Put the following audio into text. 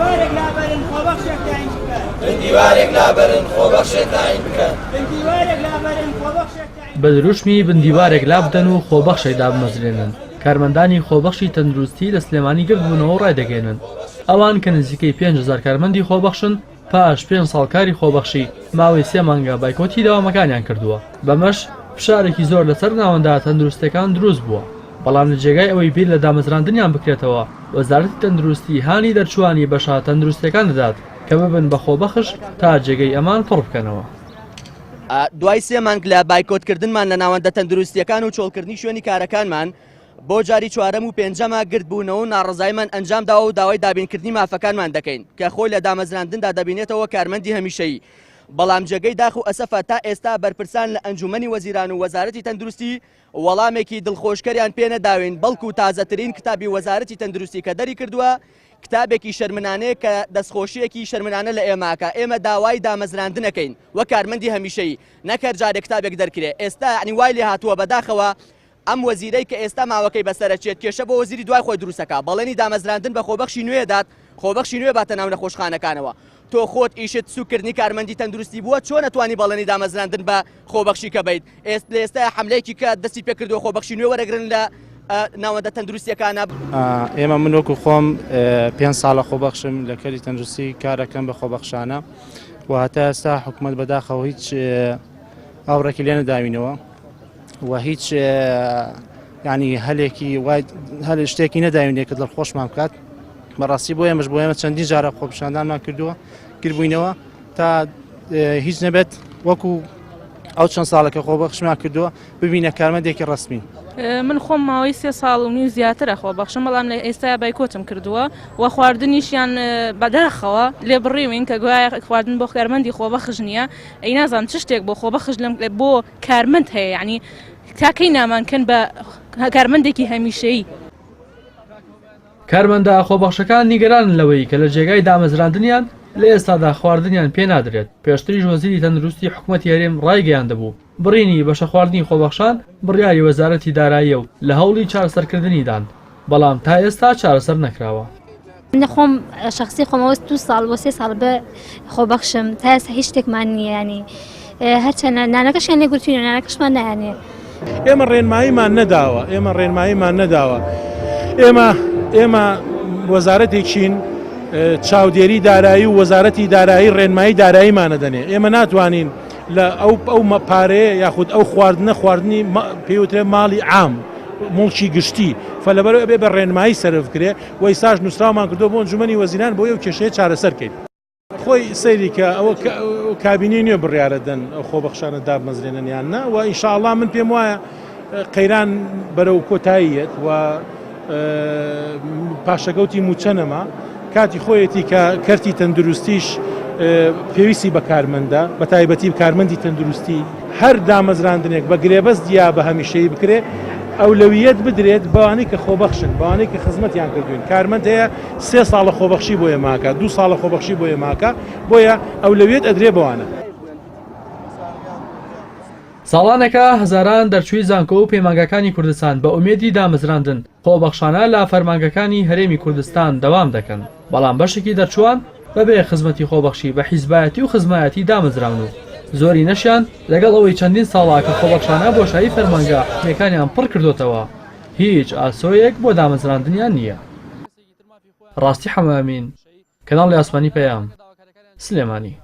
دیوارێک لابەرن خۆبەخشێک تاین بکەن. بن دیوارێک لابەرن خۆبەخشێک تاین بکەن. بن دیوارێک لابەرن خۆبەخشێک تاین. بە دروشمی بن دیوارێک لابدەن و خۆبەخشێک دابمەزرێنن، کارمەندانی خۆبەخشی تەندروستی لە سلێمانی گردبوونەوە و ڕایدەگەیەنن، ئەوان کە نزیکەی 5000 کارمەندی خۆبەخشن، پاش پێنج ساڵ کاری خۆبەخشی، ماوەی سێ مانگە بایکۆتی دەوامەکانیان کردووە، بەمەش فشارێکی زۆر لەسەر ناوەندە تەندروستییەکان دروست بووە، بەڵام لە جێگای ئەوەی بیر لە دامەزراندنیان بکرێتەوە، وەزارەتی تەندروستی هانی دەرچووانی بەشە تەندروستییەکان دەدات کە ببن بە خۆبەخش تا جێگەی ئەمان پڕ بکەنەوە. دوای سێ مانگ لە بایکۆتکردنمان لە ناوەندە تەندروستییەکان و چۆڵکردنی شوێنی کارەکانمان، بۆ جاری چوارەم و پێنجەمە گردبوونەوە و ناڕەزاییمان ئەنجامداوە و داوای دابینکردنی مافەکانمان دەکەین کە خۆی لە دامەزراندندا دەبینێتەوە کارمەندی هەمیشەیی بەڵام جێگەی داخ و ئەسەفە تا ئێستا بەرپرسان لە ئەنجومەنی وەزیران و وەزارەتی تەندروستی وەڵامێکی دڵخۆشکەریان پێ نەداوین بەڵکو تازەترین کتابی وەزارەتی تەندروستی کە دەری کردووە کتابێکی شەرمنانەیە کە دەستخۆشیەکی شەرمنانە لە ئێماکە ئێمە داوای دامەزراندنەکەین وە کارمەندی هەمیشەیی نەک هەر جارێک کتابێک دەرکرێ ئێستا یعنی وای لێ هاتووە بەداخەوە ئەم وەزیرەی کە ئێستا ماوەکەی بەسەرەچێت کێشە بۆ وەزیری دوای خۆی دروستەکا، بەڵێنی دامەزراندن بە خۆبەخشی نوێ دات، خۆبەخشی نوێ باتە ناو نەخۆشخانەکانەوە. تۆ خۆت ئیشت سوک کردنی کارمەندی تەندروستی بووە چۆن ئەتوانی بەڵێنی دامەزراندن بە خۆبەخشی کە بیت؟ ئێست لە ئێستایا حەملەیەکی کە دەستی پێکردووە خۆبەخشی نوێ وەرەگرن لە ناوەندە تەندروستیەکانە. ئێمە من وەکو خۆم پێنج ساڵە خۆبەخشم لە کەری تەندروستی کارەکەم بە خۆبەخشانە و هەتا ئێستا حکومەت بەداخەوە هیچ ئاوڕێکی لێ نەداوینەوە. و هیچ ینی هەلێکی وای هەل شتێکی نەداوینێ کە دڵخۆشمان بکات بەڕاستی بۆ ئێمەش بۆ ئێمە چەندین جارە خۆپیشاندانمان کردووە کردبووینەوە تا هیچ نەبێت وەکو ئەو چەند ساڵەکە خۆبەخشمان کردووە ببینە کارمەندێکی ڕسمی من خۆم ماوەی سێ ساڵ و نیو زیاترە خۆبەخشم بەڵام لە ئێستا بایکۆتم کردووە و خواردنیشیان بەداخەوە لێ بڕیوین کە گوایە خواردن بۆ کارمەندی خۆبەخش نییە ئەی نازانم چ شتێک بۆ خۆبەخش لەم بۆ کارمەند هەیە یعنی تا کەی نامان کەن بە کارمەندێکی هەمیشەیی. کارمەندە خۆبەخشەکان نیگەرانن لەوەی کە لە جێگای دامەزراندنیان لە ئێستادا خواردنیان پێ نادرێت، پێشتریش وەزیری تەندروستی حکومەتی هەرێم ڕایگەیاندبوو، بڕینی بەشە خواردنی خۆبەخشان بڕیاری وەزارەتی داراییە و لە هەوڵی چارەسەرکردنیدان، بەڵام تا ئێستا چارەسەر نەکراوە. من خۆم شخصی خۆم ئەوە دو ساڵ بۆ سێ ساڵ بە خۆبەخشم تا ئێستا هیچ شتێکمان نییە ینی هەرچەنە نانەکەشیان لێ گرتوین و نانەکەشمان نایانێ. ئێمە ڕێنماییمان نەداوە ئێمە ڕێنماییمان نەداوە ئێمە ئێمە وەزارەتێکین چاودێری دارایی و وەزارەتی دارایی ڕێنمایی داراییمانە دەنێ ئێمە ناتوانین لە ئەو ئەو پارەیە یاخود ئەو خواردنە خواردنی پێوترێ ماڵی عام موڵکی گشتی فلەبەر ئەبێ بە ڕێنمایی سەرف کرێ و ئیستاش نووسراومان کردووە بۆ ئەنجومەنی وەزیران بۆی ئەو کێشەیە چارەسەر کەین. خۆی سەیری کە ئەوە کابینەی نوێ بڕیارە دەن ئەو خۆبەخشانە دابمەزرێنن یان نا و ئینشاءڵڵا من پێم وایە قەیران بەرەو کۆتاییەت و پاشەکەوتی مووچە نەما کاتی خۆیەتی کە کەرتی تەندروستیش پێویستی بە کارمەندە بە تایبەتی کارمەندی تەندروستی هەر دامەزراندنێک بە گرێبەست یا بە هەمیشەیی بکرێ ئەولەویەت بدرێت بەوانەی کە خۆبەخشن بەوانەی کە خزمەتیان کردوین کارمەند هەیە سێ ساڵە خۆبەخشی بۆ ئێماکە دوو ساڵە خۆبەخشی بۆ ئێماکە بۆیە ئەولەویەت ئەدرێ بەوانە. ساڵانێکە هەزاران دەرچووی زانکۆ و پەیمانگاکانی کوردستان بە ئومێدی دامەزراندن خۆبەخشانە لە فەرمانگەکانی هەرێمی کوردستان دەوام دەکەن، بەڵام بەشێکی دەرچووان بەبێ خزمەتی خۆبەخشی بە حیزبایەتی و خزمایەتی دامەزراون و زۆرینەشیان لەگەڵ ئەوەی چەندین ساڵە کە خۆبەخشانە بۆشایی فەرمانگە حکومییەکانیان پڕ کردۆتەوە هیچ ئاسۆیەک بۆ دامەزراندنیان نییە. ڕاستی حەمەئەمین، کەناڵی ئاسمانی پەیام، سلێمانی.